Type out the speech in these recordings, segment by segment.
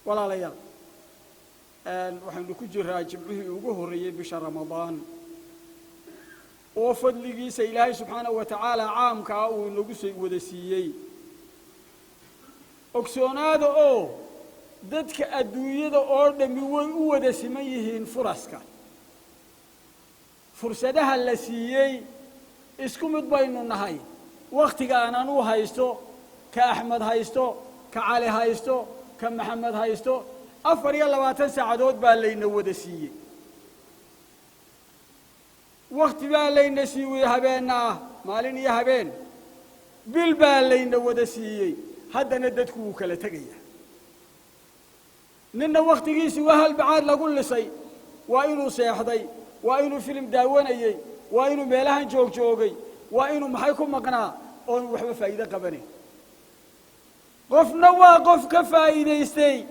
Walaalayaal, waxaynu ku jiraa jimcihii ugu horreeyey bisha Ramadaan, oo fadligiisa Ilaahay subxaanahu wa tacaala caamkaa uu inagu wada siiyey. Ogsoonaada oo dadka adduunyada oo dhammi way u wada siman yihiin furaska, fursadaha la siiyey isku mid baynu nahay. Wakhtiga aan anuu haysto, ka Axmed haysto, ka Cali haysto, ka Maxamed haysto, 24 saacadood baa layna wada siiyey. Wakhti baa layna siiyey habeenna ah, maalin iyo habeen, bil baa layna wada siiyey. Haddana dadku wuu kala tegayaa. Ninna wakhtigiisii waa halbacaad lagu lisay, waa inuu seexday, waa inuu filim daawanayey, waa inuu meelahan joog joogay, waa inuu maxay ku maqnaa oon waxba faa'iido qabanayn. Qofna waa qof ka faa'iidaystay.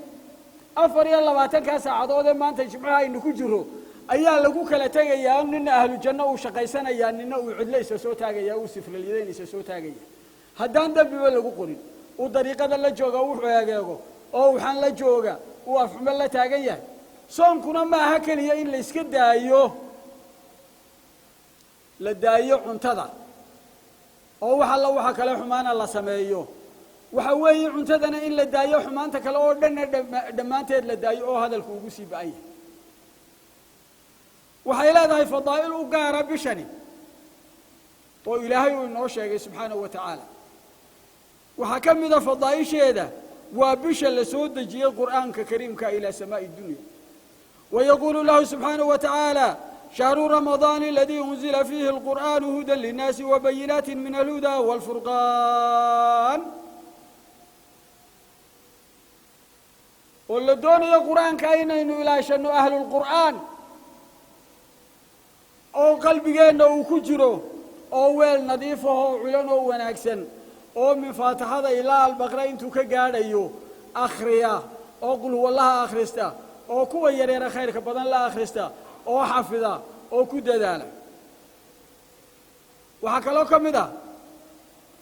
24-kaa saacadood ee maanta jimcaha aynu ku jiro ayaa lagu kala tegayaa. Nina ahlu janno uu shaqaysanayaa, nina uu cidlo isa soo taagaya, uu siflalyadayn isa soo taagaya, haddaan dembiba lagu qorin. Uu dariiqada la jooga, wuxuu egeego oo waxaan la jooga, uu afxumo la taagan yahay. Soonkuna ma aha keliya in la iska daayo, la daayo cuntada oo wax alla waxa kale xumaana la sameeyo. Waxa weeye cuntadana in la daayo, xumaanta kale oo dhanna dhammaanteed la daayo, oo hadalku ugu sii ba-an yahay. Waxay leedahay fadaa'il u gaara bishani oo Ilaahay uu inoo sheegay subxaanahu wa tacaala. Waxaa ka mida fadaa'isheeda waa bisha la soo dejiyey Qur'aanka kariimka ilaa samaa'i dunya. ويقول الله سبحانه وتعالى: شهر رمضان الذي أنزل فيه القرآن هدى للناس وبينات من الهدى والفرقان. Oo la doonayo Qur'aanka inaynu ilaashano, ahlulqur'aan, oo qalbigeenna uu ku jiro, oo weel nadiif ahoo culan oo wanaagsan, oo min Faatixada ilaa Albaqra intuu ka gaadhayo akhriya, oo qulhuwallaha akhrista, oo kuwa yareera khayrka badan la akhrista, oo xafida, oo ku dadaala. Waxaa kaloo ka mid ah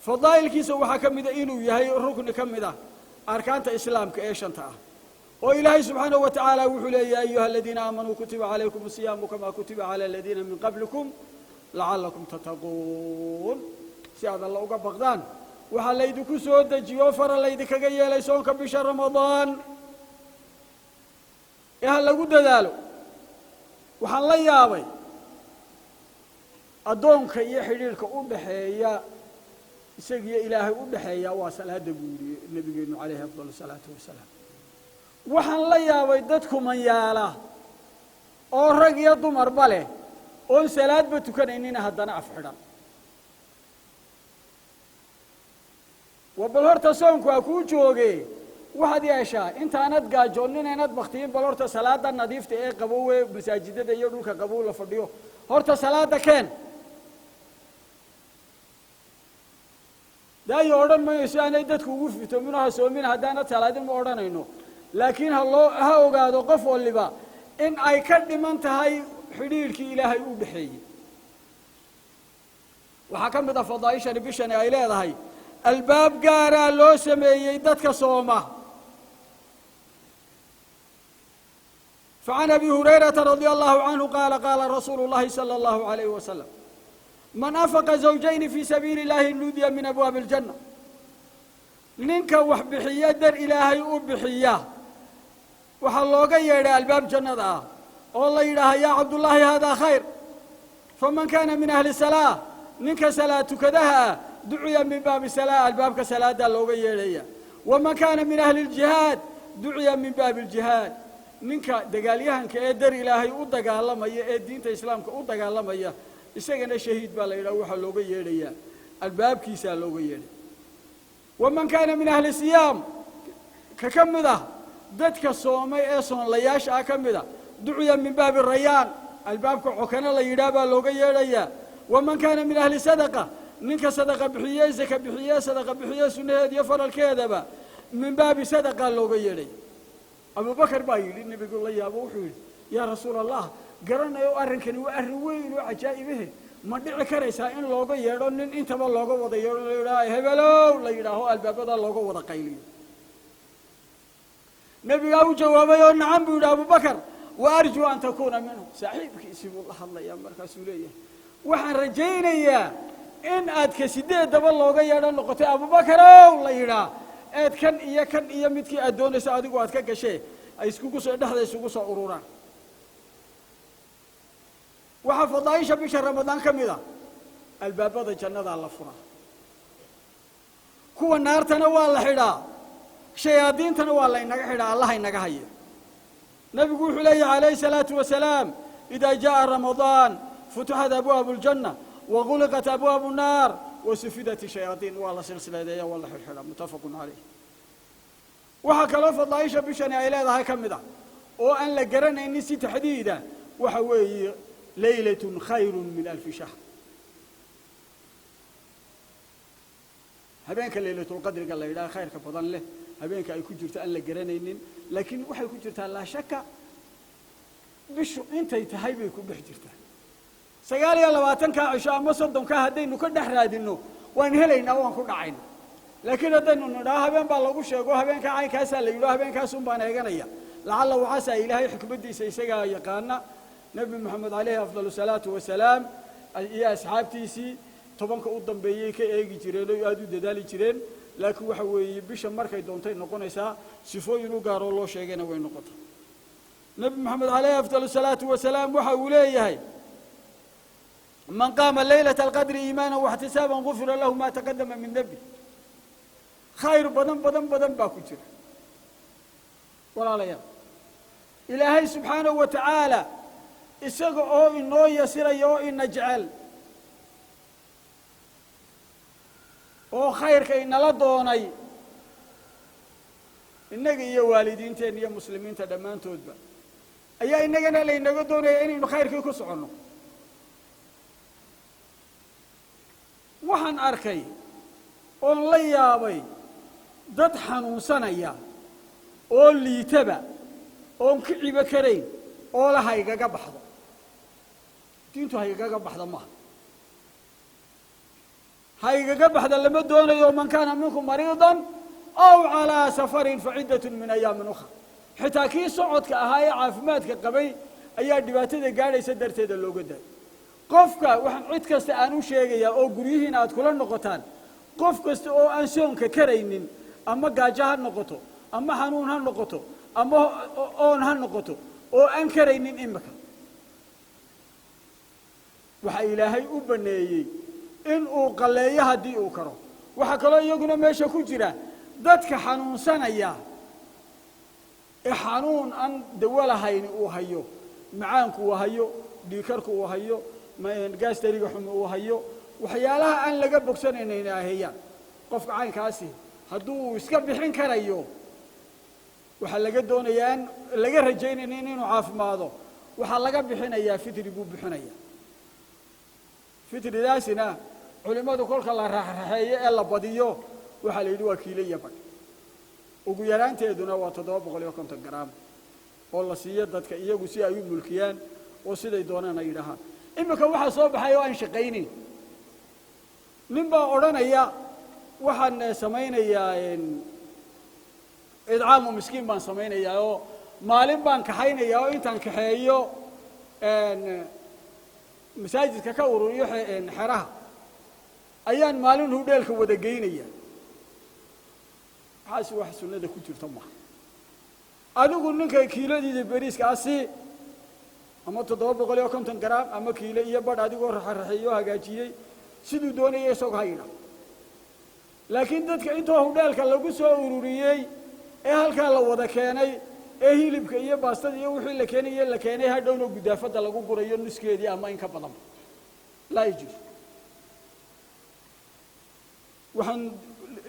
fadaa'ilkiisa, waxaa ka mida inuu yahay rukni ka mid ah arkaanta Islaamka ee shanta ah, oo Ilaahay subxaanahu wa tacaala wuxuu leeya: ayuha aladiina aamanuu kutiba calaykum asiyaamu kama kutiba cala aladiina min qablikum lacalakum tattaquun. Si aad Alla uga baqdaan waxaa laydinku soo dejiyo, fara laydinkaga yeelay soonka bisha Ramadaan ee ha lagu dadaalo. Waxaan la yaabay addoonka iyo xidhiidhka u dhaxeeya isagiyo Ilaahay u dhexeeya waa salaada, buu yidhi nabigeenu calayhi afdal asalaatu wasalaam. Waxaan la yaabay dadku manyaala oo rag iyo dumarba leh oon salaadba tukanaynina, haddana af xidhan. Wa bal horta soonku ha kuu jooge, waxaad yeeshaa intaanad gaajoonin, inaad baktiyin, bal horta salaada nadiifta ee qabowe, masaajidada iyo dhulka qabow la fadhiyo, horta salaada keen. Daayo odhan mayso si aanay dadku ugu fitoomin oo ha soomin haddaanad salaadin, ma odhanayno, laakiin ha loo ha ogaado qof waliba in ay ka dhiman tahay xidhiidhkii Ilaahay u dhexeeyey. Waxaa ka mid ah fadaa'ishani bishani ay leedahay albaab gaaraa loo sameeyey dadka sooma. فعن أبي هريرة رضي الله عنه قال: قال رsuuل اللhi صلى الله عليه وسلم: من أنفق زوجين في سبيل اللhi nudiya min أbwaabi الجنة. Ninka wax bixiya, dar Ilaahay u bixiya, waxaa looga yeedhay albaab jannada ah oo la yidhaaha: yaa Cabdullaahi, hada khayr. Faman kana min ahli salaa, ninka salaad tukadaha ah, duciya min baabi salaa, albaabka salaadaa looga yeedhaya. Waman kana min ahli اljihaad duciya min baabi اljihaad. Ninka dagaalyahanka ee dar Ilaahay u dagaalamaya ee diinta Islaamka u dagaalamaya, isagana shahiid baa la yidhaha, waxaa looga yeedhayaa albaabkiisaa looga yeedhay. Waman kaana min ahli siyaam, ka mid ah dadka soomay ee soonlayaasha ah ka mid a, duciya min baabi rayaan, albaabka cokana la yidhaah baa looga yeedhayaa. Waman kaana min ahli sadaqa, ninka sadaqa bixiye, zaka bixiye, sadaqa bixiye sunnaheeda iyo faralkeedaba, min baabi sadaqa looga yeedhaya. Abubakar baa yidhi, nebigu la yaabo, wuxuu yidhi: yaa rasuul Allah, garanayo arrinkani waa arrin weyn oo cajaa'ibahe, ma dhici karaysaa in looga yeedho nin intaba looga wada yeedho, la yidhaha hebelow la yidhaaho, albaabada looga wada qayliyo? Nebigaa u jawaabay oo nacam buu yidhi Abubakar, wa arjuu an takuuna minhum. Saaxiibkiisii buu la hadlayaa, markaasuu leeyahay waxaan rajaynayaa in aad ka sideedaba looga yeedho noqotay, Abubakarow la yidhaa, eed kan iyo kan iyo midkii aad doonayso adigu aad ka gashee ay iskugu soo dhexda isugu soo ururaan. Waxaa fadaaisha bisha Ramadaan ka mid a albaabada jannadaa la furaa, kuwa naartana waa la xidhaa, shayaadiintana waa laynaga xidhaa, Allaha inaga haya. Nebigu wuxuu leeyahy calayhi الsalaatu wasalaam: idaa jaءa Ramadaan futixat abwaabu اljanna waguliqat abwaabu الnaar wasufidat shayaaiin, waa la silsiladeeya, waa la xidhxidhaa. Muttafaqu calayh. Waxaa kaloo fadaaisha bishani ay leedahay ka mid ah oo aan la garanaynin si taxdiida, waxa weeye laylatun khayru min alfi shahr. Habeenka laylatulqadriga la yidhaha khayrka badan leh, habeenka ay ku jirto aan la garanaynin, laakiin waxay ku jirtaa laa shaka bishu intay tahay bay ku dhex jirtaa. 29-kaa cisho ama 30-kaa haddaynu ka dhex raadinno waan helaynaa, waan ku dhacayna. Laakiin haddaynu nidhaha habeen baa lagu sheego, habeenkaa caynkaasaa la yidho, habeenkaasun baan eeganaya, lacalla waxaasaa Ilaahay xikmaddiisa isagaa yaqaana. Nebi Moxamed calayhi afdal salaatu wasalaam iyo asxaabtiisii 10-ka u dambeeyey ka eegi jireen oo aada u dadaali jireen, laakiin waxa weeye bisha markay doontay noqonaysaa, sifooyin u gaaroo loo sheegayna way noqotay. Nebi Moxamed calayhi afdal salaatu wasalaam waxa uu leeyahay: man qaama laylata alqadri iimaana waxtisaaban gufira lahu ma taqadama min dembi. Khayr badan badan badan baa ku jira, walaalayaal. Ilaahay subxaanahu wa tacaala isaga oo inoo yasiraya oo ina jecel oo khayrka inala doonay innaga iyo waalidiinteen iyo muslimiinta dhammaantoodba, ayaa innagana laynaga doonaya inaynu khayrkii ku soconno. Waxaan arkay oon la yaabay dad xanuunsanaya oo liitaba oon kiciba karayn oo la haygaga baxdo diintu, haygaga baxda maaha, haygaga baxda lama doonayo. Man kaana minkum mariidan aw calaa safarin faciddat min ayaamin ukhra. Xitaa kii socodka ahaa ee caafimaadka qabay ayaa dhibaatada gaadhaysa darteeda looga daayay. Qofka waxaan cid kasta aan u sheegayaa oo guryihiina aad kula noqotaan, qof kasta oo aan soonka karaynin, ama gaajo ha noqoto ama xanuun ha noqoto ama oon ha noqoto, oo aan karaynin imika, waxaa Ilaahay u baneeyey in uu qalleeyo haddii uu karo. Waxaa kaloo iyaguna meesha ku jira dadka xanuunsanaya ee xanuun aan dawo lahayni uu hayo, macaanku uu hayo, dhiikarku uu hayo, gaastariga xumi uu hayo, waxyaalaha aan laga bogsanaynayn ay hayaan. Qofka caynkaasi hadduu uu iska bixin karayo, waxaa laga doonayaa an laga rajaynaynin inuu caafimaado, waxaa laga bixinayaa fitri buu bixinaya. Fitridaasina culimmadu kolka la raxraxeeyo ee la badiyo waxaa la yidhi waa kiilo iyo badh, ugu yaraanteeduna waa 750 garaam oo la siiyo dadka iyagu si ay u mulkiyaan oo siday doonaan ay yidhaahaan. Iminka waxaa soo baxay oo aan shaqaynayn, nin baa odhanaya waxaan samaynayaa idcaamu miskiin baan samaynayaa oo maalin baan kaxaynayaa oo intaan kaxeeyo masaajidka ka ururiyo xeraha ayaan maalin hudheelka wada geynaya. Waxaasi wax sunnada ku jirta maaha. Adigu ninka kiiladiida beriiska asi ama 750 garaam ama kiilo iyo badh adigoo raxaraxeeyo hagaajiyey siduu doonaya isagoo ha yidhaah. Laakiin dadka intoo hudheelka lagu soo ururiyey ee halkaa la wada keenay ee hilibka iyo baastada iyo wixii la keenaye la keenay, hadhowna gudaafadda lagu gurayo nuskeedii ama in ka badanba laa yajuus. Waxaan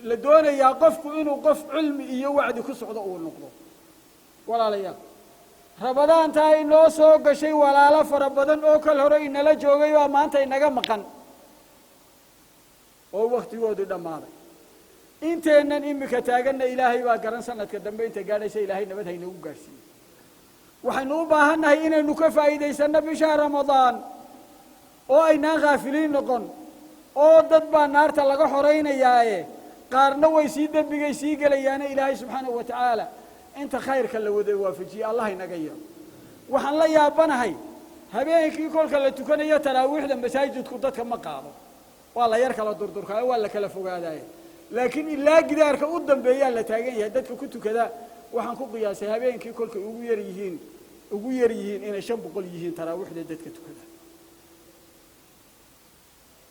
la doonayaa qofku inuu qof cilmi iyo wacdi ku socdo uu noqdo. Walaalayaal, Ramadaantaa inoo soo gashay walaalo fara badan oo kal hore inala joogay baa maanta inaga maqan oo waktigoodii dhammaaday. Inteennan imika taaganna Ilaahay baa garan sanadka dambe inta gaadhaysa, Ilaahay nabad haynagu gaadhsiiye. Waxaynu u baahannahay inaynu ka faa'iidaysanno bisha Ramadaan oo aynaan khaafiliin noqon, oo dad baa naarta laga xoraynayaaye qaarna way sii dembigay sii gelayaane. Ilaahay subxaanahu wa tacaala Inta khayrka la wada waafajiyey Allah inaga yeelo. Waxaan la yaabanahay habeenkii kolka la tukanayo taraawiixda masaajidku dadka ma qaado, waa la yar kala durdurkaayo, waa la kala fogaadaaye, laakiin ilaa gidaarka u dambeeyaa la taagan yahay dadka ku tukada. Waxaan ku qiyaasay habeenkii kolkay ugu yar yihiin inay 500 yihiin taraawiixda dadka tukada.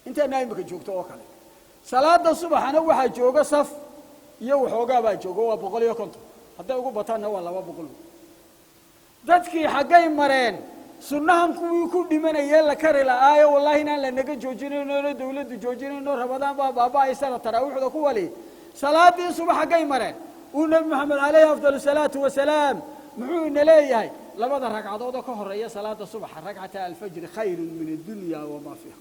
Intaana imika joogto oo kale salaada subaxana waxaa jooga saf iyo waxoogaa baa jooga, waa 150, hadday ugu bataanna waa 200. Dadkii xaggay mareen? Sunnahan kuwii ku dhimanayee la kari la'aayo, wallahi inaan lanaga joojinayno, no dawladdu joojinayno, Ramadaan baa baaba'aysana taraawiixda ku wali salaadii subax xaggay mareen? Uu Nebi Maxamed calayhi afdal salaatu wasalaam muxuu ina leeyahay? Labada ragcadood oo ka horeeya salaada subaxa, ragcata alfajri khayrun min addunya wamaa fiiha.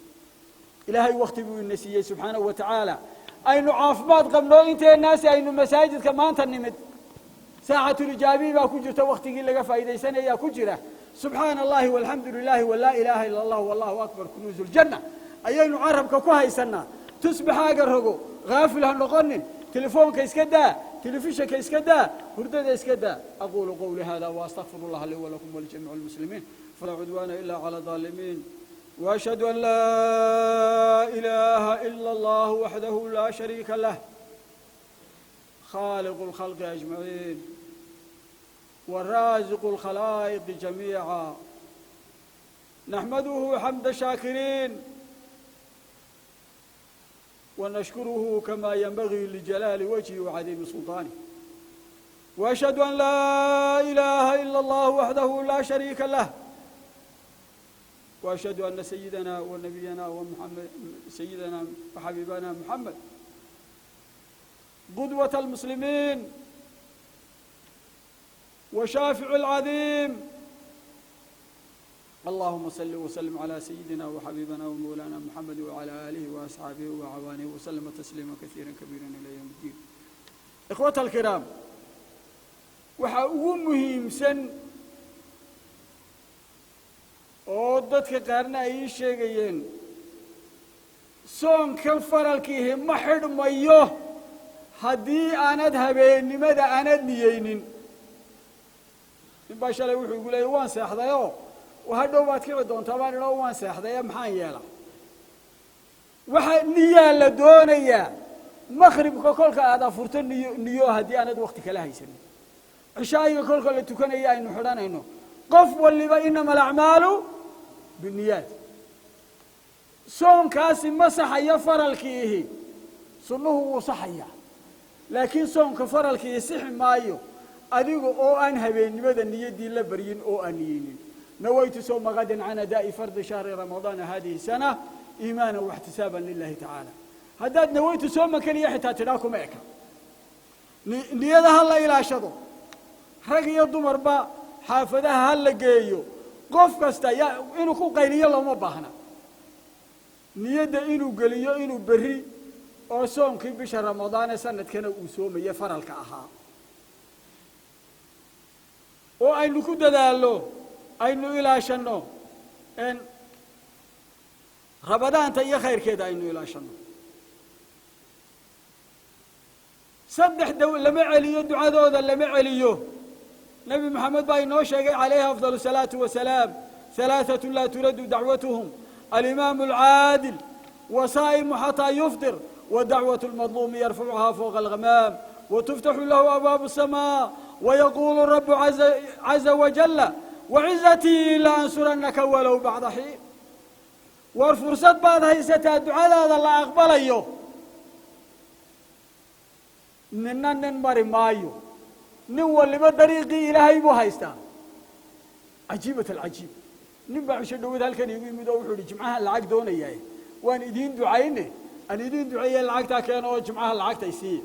Ilaahay wakti buu ina siiyey subxaanahu wa tacaala, aynu caafimaad qabno, inteenaasi aynu masaajidka maanta nimid. Saacatulijaabihi baa ku jirta, waktigii laga faa'iidaysanayaa ku jira. Subxaana allahi walxamdu lilahi walaa ilaaha ila allah wallahu akbar, kunuuzu ljanna ayaynu carabka ku haysanaa. Tusbaxaaga rogo, haafil ha noqonin. Telefoonka iska daa, telefishinka iska daa, hurdada iska daa. Aqulu qawli hada waastaqfir allah lii walakum walijamiic lmuslimiin, falaa cudwaana ila cala الظaalimiin. وأشهد أن لا إله إلا الله وحده لا شريك له، خالق الخلق أجمعين ورازق الخلائق جميعا. نحمده حمد الشاكرين ونشكره كما ينبغي لجلال وجهه وعظيم سلطانه. واشهد ان لا اله الا الله وحده لا شريك له، واشهد ان سيدنا ونبينا ومحمد، سيدنا وحبيبنا محمد، قدوه المسلمين وشافع العظيم. اللهم صل وسلم على سيدنا وحبيبنا ومولانا محمد وعلى اله واصحابه واعوانه وسلم تسليما كثيرا كبيرا الى يوم الدين. اخوة الكرام، waxaa ugu muhiimsan oo dadka qaarna ay ii sheegayeen, soonkan faralkiihi ma xidhmayo haddii aanad habeennimada aanad niyeynin. Nin baa shalay wuxuu igu leeyay, waan seexdayoo hadhow baad kici doontaa baan idhi, oo waan seexdaye maxaan yeelaa? Waxa niyaa la doonayaa. Maqribka kolka aad afurto niyo, niyo haddii aanad wakti kala haysanin. Cishaayiga kolka la tukanaya aynu xidhanayno, qof waliba inama alacmaalu binniyaat. Soonkaasi ma saxayo faralkiihi. Sunnuhu wuu saxayaa, laakiin soonka faralkiihi sixi maayo adiga oo aan habeennimada niyaddii la baryin oo aan niyeynin. Nawaytu sawma gadan can adaa'i fardi shahri ramadaana hadihi sana iimaana waxtisaaban lilahi tacaala. Haddaad nawaytu sooma keliya xitaa tidhaa kuma eka. Niyada ha la ilaashado, rag iyo dumarba xaafadaha ha la geeyo. Qof kasta ya inuu ku qayliyo looma baahna, niyadda inuu geliyo inuu berri oo soonkii bisha Ramadaane sanadkana uu soomaye faralka ahaa, oo aynu ku dadaallo, aynu ilaashanno Ramadaanta iyo khayrkeeda aynu ilaashanno. Saddex daw lama celiyo, ducadooda lama celiyo. Nebi Maxamed baa inoo sheegay calayhi afdal salaatu wasalaam: halaaثatu laa turaddu dacwatuhum, alimaamu alcaadil, wasaa'imu xataa yuftir, wadacwaة اlmadluumi yarfacuhaa fowqa alghamaam, watuftaxu lahu abwaabu الsamaa, wayaquulu rabu caza wajala: wacizatii la ansuranaka walow bacda xiin. War fursad baad haysataa ducadaada la aqbalayo. Nina nin mari maayo, nin waliba dariiqii Ilaahay buu haystaa. Cajiibat alcajiib, nin baa cisho dhowad halkan iigu yimid oo wuxuu ihi, jimcahan lacag doonayaa, waan idiin ducayne, aan idiin duceeye, lacagtaa keeno oo jimcaha lacagta isiiya.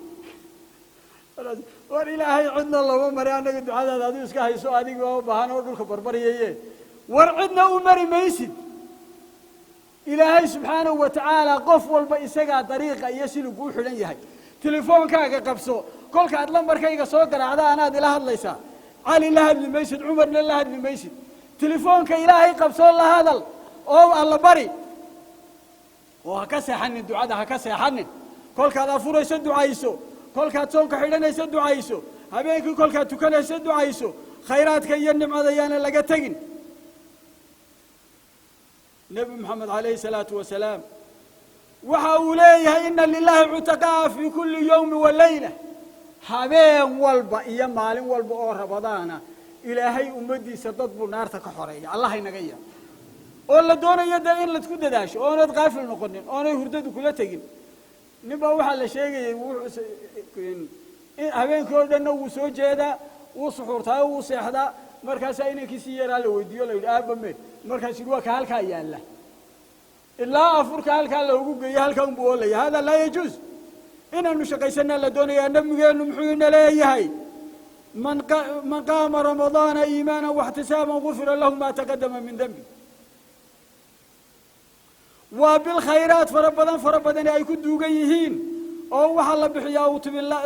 War Ilaahay cidna looma maray, annaga ducadaada adigu iska hayso, adig baa u baahan oo dhulka barbaryaye. War cidna u mari maysid. Ilaahay subxaanahu wa tacaala qof walba isagaa dariiqa iyo siliguu xidhan yahay. Telefoonkaaga qabso, kolkaad lambarkayga soo garaacda anaad ila hadlaysaa, Cali la hadli maysid, Cumarna la hadli maysid. Telefoonka Ilaahay qabsoo la hadal oo Alla bari, oo ha ka seexanin ducada, ha ka seexanin. Kolkaad afurayso ducayso, kolkaad soonka xidhanayso ducayso. Habeenkii kolkaad tukanaysa ducayso. Khayraadka iyo nimcada yaana laga tegin. Nebi Moxamed calayhi salaatu wasalaam waxa uu leeyahay: ina lilaahi cutaqaa fii kulli yowmi wa leyla. Habeen walba iyo maalin walba oo Ramadaana Ilaahay ummaddiisa dad buu naarta ka xoreeya. Allah inaga yeelo. Oo la doonayo dee in laisku dadaasho, oonad qaafil noqonin, oonay hurdadu kula tegin. Nin baa waxaa la sheegayay, habeenkii oo dhanna wuu soo jeedaa, wuu suxuurtaa, wuu seexdaa. Markaasaa inankiisii yaraa la weydiiyo, la yidhi: "Aabba me?" Markaasuu yidhi: "Waa ka halkaa yaalla." Ilaa afurka halkaa loogu geeyo, halkaa unbuu oolaya. Hada laa yajuuz. Inaanu shaqaysanaa la doonayaa. Nabigeennu muxuu ina leeyahay? Man qaama Ramadaana iimaana waxtisaaban gufira lahu ma taqadama min dembi. Waa bil khayraad fara badan, fara badani ay ku duugan yihiin, oo waxaa la bixiyaa uu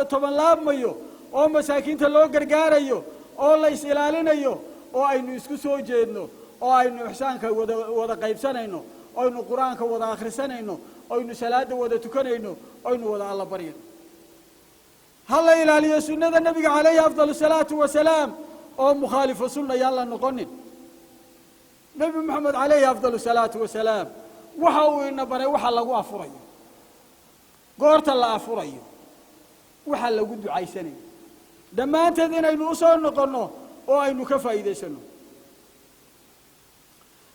toban laabmayo, oo masaakiinta loo gargaarayo, oo la is ilaalinayo, oo aynu isku soo jeedno, oo aynu ixsaanka wada qaybsanayno, aynu Qur-aanka wada akhrisanayno, aynu salaada wada tukanayno, aynu wada Alla baryano. Ha la ilaaliyo sunnada Nebiga calayhi afdal salaatu wasalaam, oo mukhaalifu sunna yaan la noqonin. Nebi Moxamed calayhi afdal salaatu wasalaam waxa uu ina baray waxa lagu afurayo, goorta la afurayo, waxa lagu ducaysanayo, dhammaanteed inaynu usoo noqonno oo aynu ka faa'iidaysano.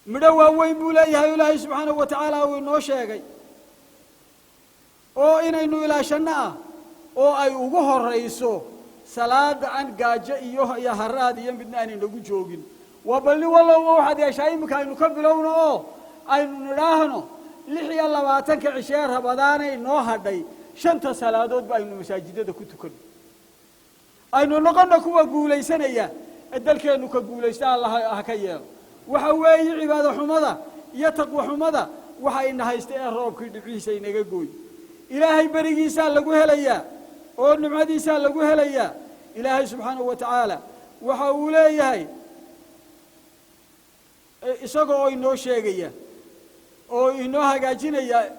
Midho waaweyn buu leeyahay, Ilaahay subxaanahu wa tacaala uu inoo sheegay, oo inaynu ilaashanno ah, oo ay ugu horayso salaada aan gaajo iyo haraad iyo midna aanay nagu joogin. Waa balli walowba waxaad yeeshaa, iminka aynu ka bilowno oo aynu nidhaahno 26-ka cishee Ramadaanay noo hadhay, shanta salaadoodba aynu masaajidada ku tukano. Aynu noqono kuwa guulaysanaya ee dalkeennu ka guulaysta Allah ha ka yeelo. Waxa weeye cibaado xumada iyo taqwo xumada waxa ina haysta ee roobkii dhibcihiisa inaga gooy. Ilaahay berigiisaa lagu helayaa oo nimcadiisaa lagu helayaa. Ilaahay subxaanahu wa tacaala waxa uu leeyahay, isaga oo inoo sheegaya oo inoo hagaajinaya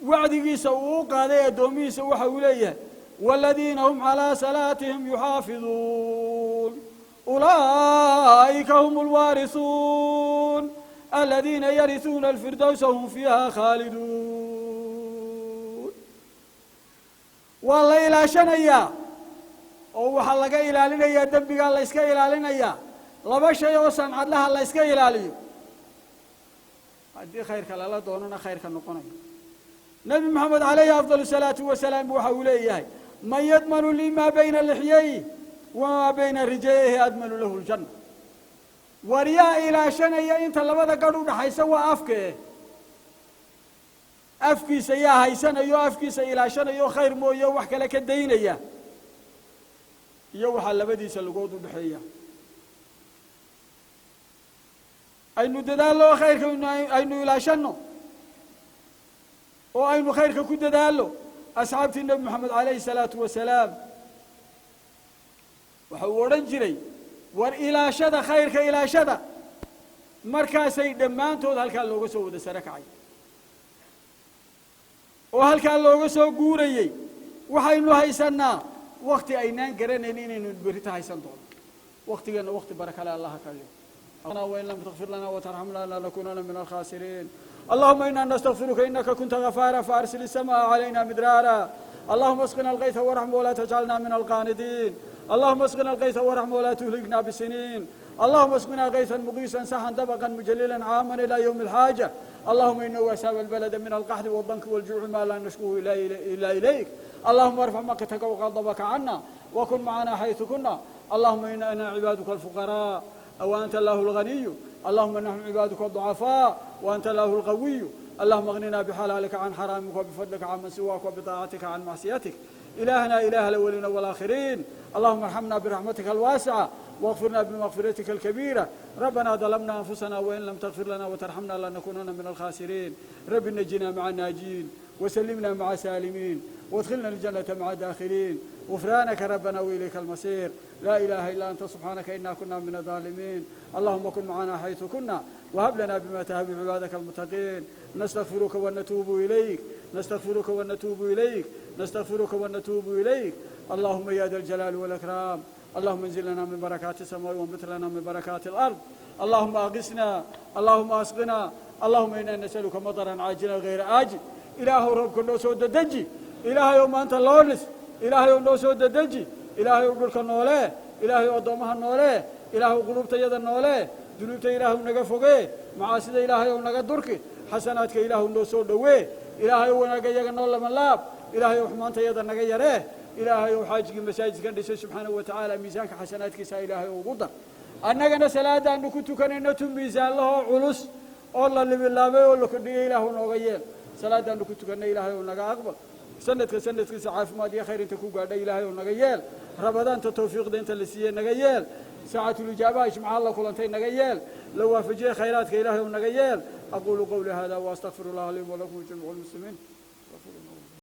wacdigiisa uu u qaaday addoomihiisa, waxa uu leeyahay: waaladiina hum calaa salaatihim yuxaafiduun ulaa'ika hum alwaarisuun aladiina yarisuuna alfirdowsa hum fiiha khaaliduun. Waa la ilaashanayaa oo waxaa laga ilaalinayaa dembigaa, la yska ilaalinayaa laba shay oo sancadlaha la yska ilaaliyo. Haddii khayrka lala doonana, khayrka noqonayo. Nebi Moxamed calayhi afdal salaatu wasalaam waxa uu leeyahay: man yadmanu lii maa bayna lixyayh wamaa bayna rijlayhi admanu lahu ljanna. War yaa ilaashanaya inta labada gadh u dhaxaysa? Waa afkee. Afkiisa yaa haysanayo, afkiisa ilaashanayo, khayr mooye wax kale ka daynaya, iyo waxaa labadiisa lugood u dhexeeya? Aynu dadaallo, khayrka aynu ilaashanno oo aynu khayrka ku dadaallo. Asxaabtii Nebi Moxamed calayhi salaatu wasalaam waxa uu odhan jiray: "War ilaashada khayrka, ilaashada." Markaasay dhammaantood halkaa looga soo wada sare kacay oo halkaa looga soo guurayey. Waxaynu haysannaa wakti aynaan garanayn inaynu berrita haysan doono. Waktigeenna wakti barakale Allaha ka dhigo. وإن لم تغفر لنا وترحمنا لنكونن من الخاسرين. اللهم إنا نستغفرك إنك كنت غفارا، فأرسل السماء علينا مدرارا. اللهم اسقنا الغيث وارحم ولا تجعلنا من القانتين. اللهم اسقنا الغيث وارحم ولا تهلكنا بسنين. اللهم اسقنا غيثا مغيثا سحا دبقا مجللا عاما إلى يوم الحاجة. اللهم إنه أساب البلد من القحط والضنك والجوع ما لا نشكوه إلا إليك. اللهم ارفع مقتك وغضبك عنا وكن معنا حيث كنا. اللهم إنا عبادك الفقراء وأنت الله الغني. اللهم نحن عبادك الضعفاء وأنت الله القوي. اللهم اغننا بحلالك عن حرامك، وبفضلك عن من سواك، وبطاعتك عن معصيتك. إلهنا، إله الأولين والآخرين، اللهم ارحمنا برحمتك الواسعة واغفرنا بمغفرتك الكبيرة. ربنا ظلمنا أنفسنا وإن لم تغفر لنا وترحمنا لنكونن من الخاسرين. رب نجنا مع الناجين، وسلمنا مع سالمين، وادخلنا الجنة مع الداخلين. غفرانك ربنا وإليك المصير. لا إله إلا أنت، سبحانك إنا كنا من الظالمين. اللهم كن معنا حيث كنا، وهب لنا بما تهب عبادك المتقين. نستغفرك ونتوب إليك، نستغفرك ونتوب إليك، نستغفرك ونتوب إليك. اللهم يا ذا الجلال والإكرام، اللهم انزل لنا من بركات السماء وانبت لنا من بركات الأرض. اللهم أغثنا، اللهم أسقنا، اللهم إنا نسألك مطرا عاجلا غير آجل. إلهي roobka noo soo dedeji. Ilaahay maanta loonis. Ilaahay noo soo dedeji. Ilaahay dhulka noolee. Ilaahay addoommaha noolee. Ilaahu qulubtayada noolee. Dunuubta Ilaahu naga fogee. Macaasida Ilaahay naga durki. Xasanaadka Ilaahu noo soo dhowee. Ilaahay wanaagga iyaga noo lama laab. Ilaahay xumaanta yada naga yaree. Ilaahay xaajigii masaajidkan dhisay, subxaanahu wa tacaala, miisaanka xasanaadkiisa Ilaahay ugu dar. Annagana salaadaanu ku tukanayno tu miisaan lahoo culus oo la libilaabay oo la kordhiyey Ilaahu nooga yeel. Salaadaanu ku tukannay Ilaahay oo naga aqbal. Sanadka sanadkiisa caafimaad iyo khayr inta ku gaadhay Ilaahay oo naga yeel. Ramadaanta tawfiiqda inta la siiyey naga yeel. Saacatulijaabaha ijmaca la kulantay naga yeel. La waafajiyey khayraadka Ilaahay oo naga yeel. أقول قولي هذا وأستغفر الله لي ولكم وجميع المسلمين.